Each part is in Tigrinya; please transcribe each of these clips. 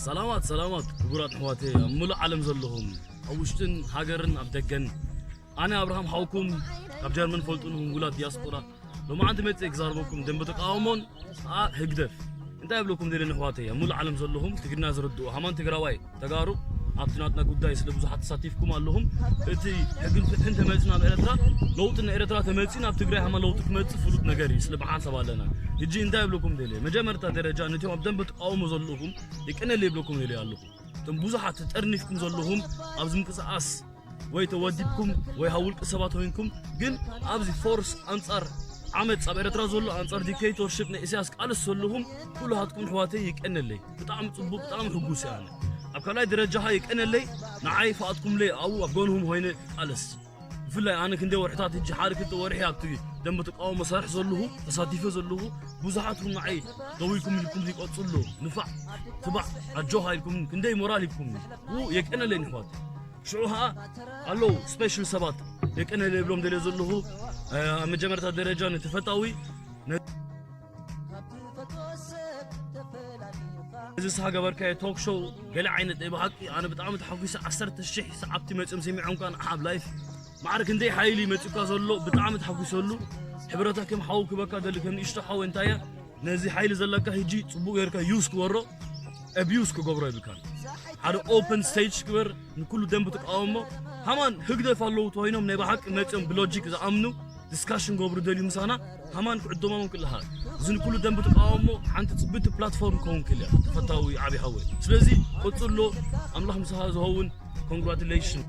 ሰላማት ሰላማት ክቡራት ኣሕዋተይ ኣብ ምሉእ ዓለም ዘለኹም ኣብ ውሽጥን ሃገርን ኣብ ደገን፣ ኣነ ኣብርሃም ሓውኩም ካብ ጀርመን ፈልጡን ውላድ ዲያስፖራ። ሎማዓንቲ መፅእ ክዛርበኩም ደንበ ተቃውሞን ከዓ ህግደፍ እንታይ ይብለኩም ደልን ኣሕዋተይ ኣብ ምሉእ ዓለም ዘለኹም ትግርኛ ዝርድኡ ሃማን ትግራዋይ ተጋሩ ኣብቲ ናትና ጉዳይ ስለ ብዙሓት ተሳቲፍኩም ኣለኹም። እቲ ሕግን ፍትሕን ተመፅእ ናብ ኤርትራ፣ ለውጢ ንኤርትራ ተመፅእ ናብ ትግራይ ሃማን ለውጢ ክመፅእ ፍሉጥ ነገር እዩ። ስለ ብሓንሳብ ኣለና። ሕጂ እንታይ ይብለኩም ደልየ? መጀመርታ ደረጃ ነቲኦም ኣብ ደንበ ተቃውሞ ዘለኹም ይቀነል ይብለኩም ደልየ ኣለኹ። እቶም ብዙሓት ተጠርኒፍኩም ዘለኹም ኣብዚ ምንቅስቃስ ወይ ተወዲብኩም ወይ ሃብ ውልቂ ሰባት ኮይንኩም ግን ኣብዚ ፎርስ ኣንጻር ዓመፅ ኣብ ኤርትራ ዘሎ ኣንጻር ዲክቴቶርሽፕ ናይ ኢሳያስ ቃልስ ዘለኹም ኩልሃትኩም ኣሕዋተይ ይቀነለይ። ብጣዕሚ ጽቡቅ፣ ብጣዕሚ ሕጉስ እየ ኣነ። ኣብ ካልኣይ ደረጃ ኸኣ ይቀነለይ ንዓይ ፈኣትኩምለይ ኣብኡ ኣብ ጎንኹም ኮይነ ቃልስ። ብፍላይ ኣነ ክንደይ ወርሕታት ሕጂ ሓደ ክልተ ወርሒ ኣብቲ ደንበ ተቃውሞ ሰርሕ ዘለኹ ተሳቲፈ ዘለኹ ብዙሓትኩም ንዓይ ደዊልኩም ኢልኩም ይቀጽሎ ንፋዕ ትባዕ ኣጆኻ ኢልኩም ክንደይ ሞራል ሂብኩም የቀነለይ ንሕዋት። ሽዑ ኸኣ ኣለዉ ስፔሻል ሰባት የቀነለ ይብሎም ደልየ ዘለኹ። ኣብ መጀመርታ ደረጃ ንተፈታዊ ነዚ ስኻ ገበርካዮ ቶክ ሾው ገለ ዓይነት ናይ ብሓቂ ኣነ ብጣዕሚ ተሓጒሰ። ዓሰርተ ሽሕ ሰዓብቲ መፅዮም ሰሚዖምካ ንዓኻ ኣብ ላይፍ ማዕረ ክንደይ ሓይሊ መፅዩካ ዘሎ ብጣዕሚ ተሓጒሰሉ። ሕብረታ ከም ሓው ክበካ ደሊ ከም ንእሽቶ ሓው እንታይ እያ ነዚ ሓይሊ ዘለካ ሕጂ ፅቡቅ ጌርካ ዩስ ክበሮ ኣብዩስ ክገብሮ የብልካን። ሓደ ኦፕን ስቴጅ ክበር ንኩሉ ደንብ ትቃወሞ ሃማን ህግደፍ ኣለዉ ተኮይኖም ናይ ብሓቂ መፅዮም ብሎጂክ ዝኣምኑ ዲስካሽን ገብሩ ደልዩ ምሳና ሃማን ክዕደሞም ክልሃል እዚ ንኩሉ ደንብ ትቃወሞ ሓንቲ ፅብቲ ፕላትፎርም ክኸውን ክልያ ተፈታዊ ዓብዪ ሓወይ። ስለዚ ቀፅሎ ኣምላኽ ምሳኻ ዝኸውን ኮንግራቱሌሽን።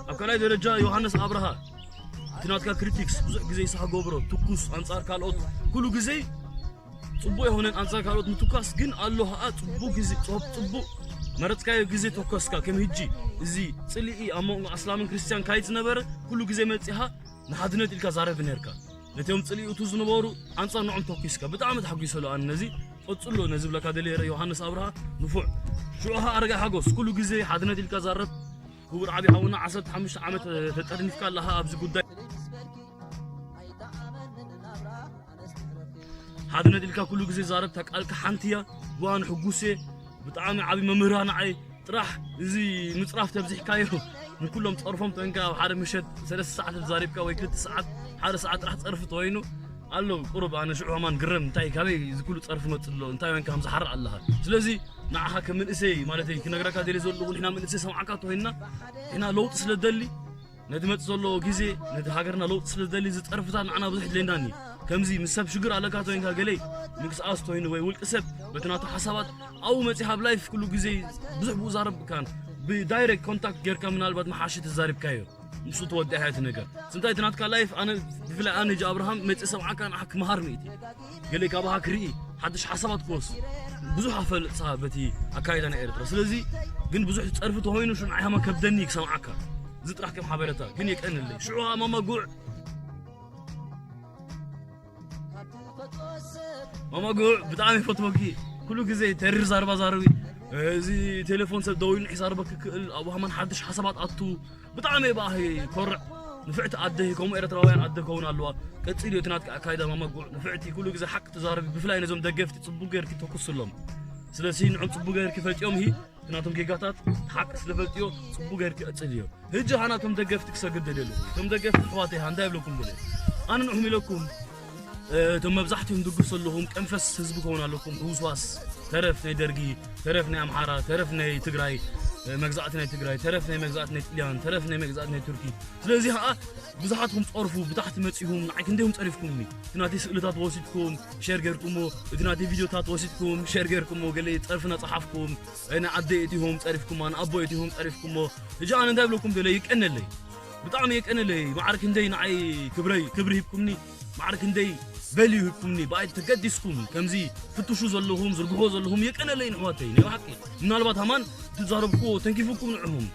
ኣብ ካልኣይ ደረጃ ዮሃንስ ኣብርሃ እቲ ናትካ ክሪቲክስ ብዙሕ ግዜ ይስሓ ገብሮ ትኩስ ኣንጻር ካልኦት ኩሉ ግዜ ጽቡቅ የሆነን ኣንጻር ካልኦት ምትኳስ ግን ኣሎ ኸኣ ጽቡቅ ግዜ ጽቡቅ ጽቡቅ መረጽካዮ ግዜ ተኮስካ ከም ህጂ እዚ ጽልኢ ኣብ መንጎ ኣስላምን ክርስቲያን ካይድ ዝነበረ ኩሉ ግዜ መጺኻ ንሓድነት ኢልካ ዛረብ ነርካ። ነቲኦም ጽልኢ እቱ ዝነበሩ ኣንጻር ንዖም ተኩስካ ብጣዕሚ ተሓጒሰሉ ኣነ ነዚ ቀጽሎ ነዚ ብለካ ደልየ ዮሃንስ ኣብርሃ ንፉዕ። ሽዑ ኸኣ ኣረጋይ ሓጎስ ኩሉ ግዜ ሓድነት ኢልካ ዛረብ። ክቡር ዓቢ ሓውና ዓሰርተ ሓሙሽተ ዓመት ተጠርኒፍካ ኣለኻ ኣብዚ ጉዳይ። ሓድነት ኢልካ ኩሉ ግዜ ዛረብ እታ ቃልካ ሓንቲ እያ። ብኣን ሕጉስ እየ። ብጣዕሚ ዓቢ መምህራ ንዓይ ጥራሕ እዚ ምጽራፍ ተብዚሕካዮ ንኩሎም ጸርፎም ተንካ ኣብ ሓደ ምሸት ሰለስተ ሰዓት ተዛሪብካ ወይ ክልተ ሰዓት ሓደ ሰዓት ጥራሕ ጸርፊ ተወይኑ ኣሎ ቁሩብ ኣነ ሽዑ ከማን ግረም እንታይ ካበይ እዚ ኩሉ ጸርፊ መጽእ ኣሎ እንታይ ወንካ ከም ዝሓርእ ኣለኻ ስለዚ ንዓኻ ከም መንእሰይ ማለት ክነግረካ ደልየ ዘለኹ ንሕና መንእሰይ ሰምዓካ ተወይንና ንሕና ለውጢ ስለ ደሊ ነቲ መጽእ ዘሎ ግዜ ነቲ ሃገርና ለውጢ ስለ ደሊ እዚ ጸርፍታት ንዓና ብዙሕ ድሌናኒ ከምዚ ምስ ሰብ ሽግር ኣለካ ተወይንካ ገለይ ምንቅስቃስ ተወይኑ ወይ ውልቂ ሰብ በቲ ናቱ ሓሳባት ኣብኡ መጺኻ ኣብ ላይፍ ኩሉ ግዜ ብዙሕ ብኡ ዛረብካን ብዳይሬክት ኮንታክት ጌርካ ምናልባት መሓሽ ተዛሪብካዮ ንሱ ተወዲኣ እቲ ነገር ስንታይ እቲ ናትካ ላይፍ ኣነ ብፍላይ ኣነ ጂ ኣብርሃም መጽእ ሰምዓካ ንዓኻ ክመሃር ምእቲ ገለ ካባኻ ክርኢ ሓድሽ ሓሳባት ክወስ ብዙሕ ኣፈልጥሳ በቲ ኣካይዳ ናይ ኤርትራ ስለዚ ግን ብዙሕ ጸርፊ ተኾይኑ ሽዑ ንዓይ ሃማ ከብደኒ ክሰምዓካ እዚ ጥራሕ ከም ሓበረታ ግን የቀንለይ ሽዑ ማማ ጉዕ ማማ ጉዕ ብጣዕሚ ይፈትወኪ ኩሉ ግዜ ተሪር ዛርባ ዛርቢ እዚ ቴሌፎን ሰብ ደዊሉ ንሒዛርበኪ ክእል ኣብ ሃማን ሓድሽ ሓሳባት ኣቱ ብጣዕሚ እየ ብኣኺ ኮርዕ ንፍዕቲ ኣደ ከምኡ ኤርትራውያን ኣደ ከውን ኣለዋ ቀጺል እቲ ናትካ ኣካይዳ ማማ ጉዕ ንፍዕቲ ኩሉ ግዜ ሓቂ ትዛረቢ ብፍላይ ነዞም ደገፍቲ ጽቡቅ ጌርኪ ተኩስሎም ስለሲ ንዖም ጽቡቅ ጌርኪ ፈጢዮም ሂ እቲ ናቶም ጌጋታት ሓቂ ስለ ፈልጥዮ ጽቡቅ ጌርኪ ቀጽልዮ ህጂ ሃና እቶም ደገፍቲ ክሰግድ ደልየ ኣለኹ እቶም ደገፍቲ ኣሕዋተይ ሃ እንታይ ይብለኩም በለ ኣነ ንዕኹም ኢለኩም እቶም መብዛሕትኦም ድግፍ ዘለኹም ቀንፈስ ህዝቢ ከውን ኣለኩም ህውስዋስ ተረፍ ናይ ደርጊ ተረፍ ናይ ኣምሓራ ተረፍ ናይ ትግራይ መግዛእቲ ናይ ትግራይ ተረፍ ናይ መግዛእቲ ናይ ጥልያን ተረፍ ናይ መግዛእቲ ናይ ቱርኪ ስለዚ ከዓ ብዙሓትኩም ጸርፉ ብታሕቲ መጺኹም ንዓይ ክንደይኩም ጸሪፍኩምኒ እቲ ናተይ ስእልታት ወሲድኩም ሸር ጌርኩሞ እቲ ናተይ ቪድዮታት ወሲድኩም ሸር ጌርኩሞ ገለ ጸርፍና ጸሓፍኩም ናይ ዓደይ እቲኹም ጸሪፍኩማ ንኣቦይ እቲኹም ጸሪፍኩሞ ሕጂ ኣነ እንታይ ብለኩም ደለ ይቀነለይ ብጣዕሚ የቀንለይ ማዕረ ክንደይ ንዓይ ክብረይ ክብሪ ሂብኩምኒ ማዕረ ክንደይ ቨልዩ ሂብኩምኒ ብኣይ ተገዲስኩም ከምዚ ፍትሹ ዘለኹም ዝርግሖ ዘለኹም የቀነለይ ንሕዋተይ ናይ ብሓቂ ምናልባት ሃማን ትዛረብኩዎ ተንኪፉኩም ንዕኹም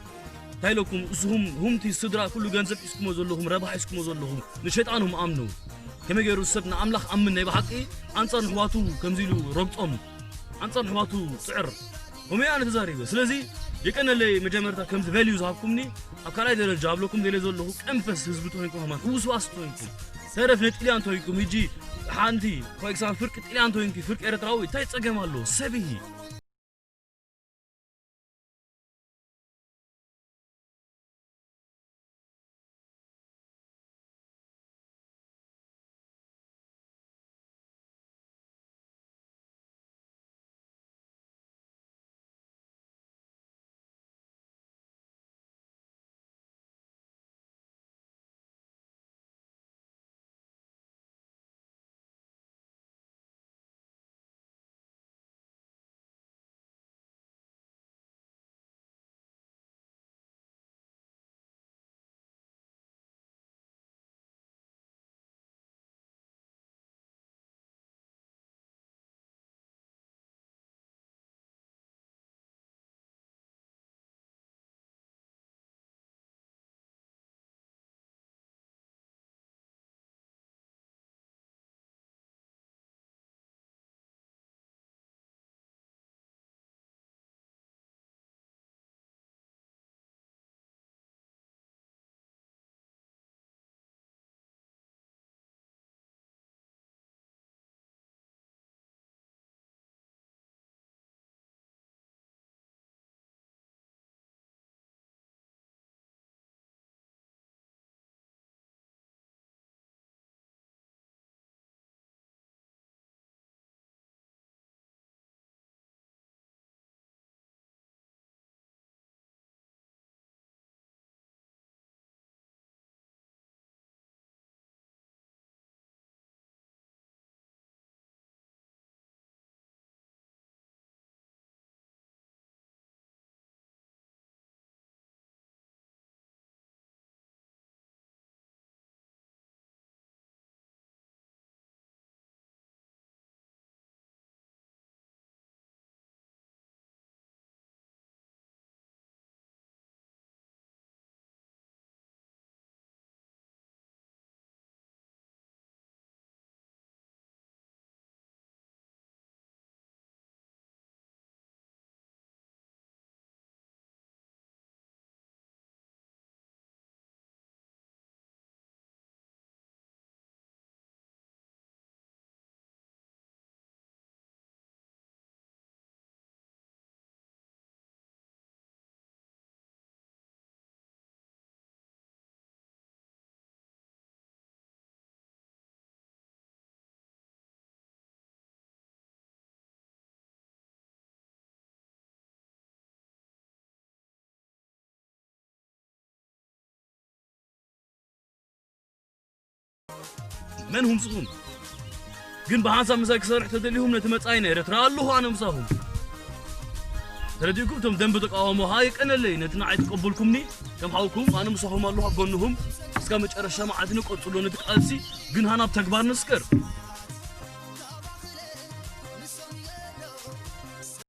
እንታይ ኢለኩም እስኹም ሁምቲ ስድራ ኩሉ ገንዘብ ሒዝኩሞ ዘለኹም ረብሓ ሒዝኩሞ ዘለኹም ንሸጣኖም ኣምኑ ከመይ ገይሩ ሰብ ንኣምላኽ ኣምን ናይ ብሓቂ ኣንጻር ንሕዋቱ ከምዚ ኢሉ ረግጦም ኣንጻር ንሕዋቱ ጽዕር ከምኡ ኣነ ተዛሪበ ስለዚ የቀነለይ መጀመርታ ከምዚ ቨልዩ ዝሃብኩምኒ ኣብ ካልኣይ ደረጃ ኣብለኩም ደለ ዘለኹ ቀንፈስ ህዝቢ ተኮንኩም ከማን ህውስዋስ ተኮንኩም ተረፍ ንጥልያን ተወይኩም ሕጂ ሓንቲ ኮይክሳን ፍርቂ ጥልያን ተወይንኪ ፍርቂ ኤርትራዊ እንታይ ጸገም ኣሎ? ሰብ ኢሂ። መን ሁምስኹም ግን ብሓንሳብ ምሳይ ክሰርሕ ተደሊኹም ነቲ መጻኢ ናይ ኤርትራ ኣለኹ ኣነ ምሳኹም። ተረዲእኩም እቶም ደንበ ተቃውሞ ሃ የቀነለይ ነቲ ንዓይ ትቀበልኩምኒ ከም ሓውኩም ኣነ ምሳኹም ኣለኹ ኣብ ጎንኹም እስከ መጨረሻ መዓልቲ ንቀጽሎ ነቲ ቃልሲ ግን ሃና ኣብ ተግባር ንስከር።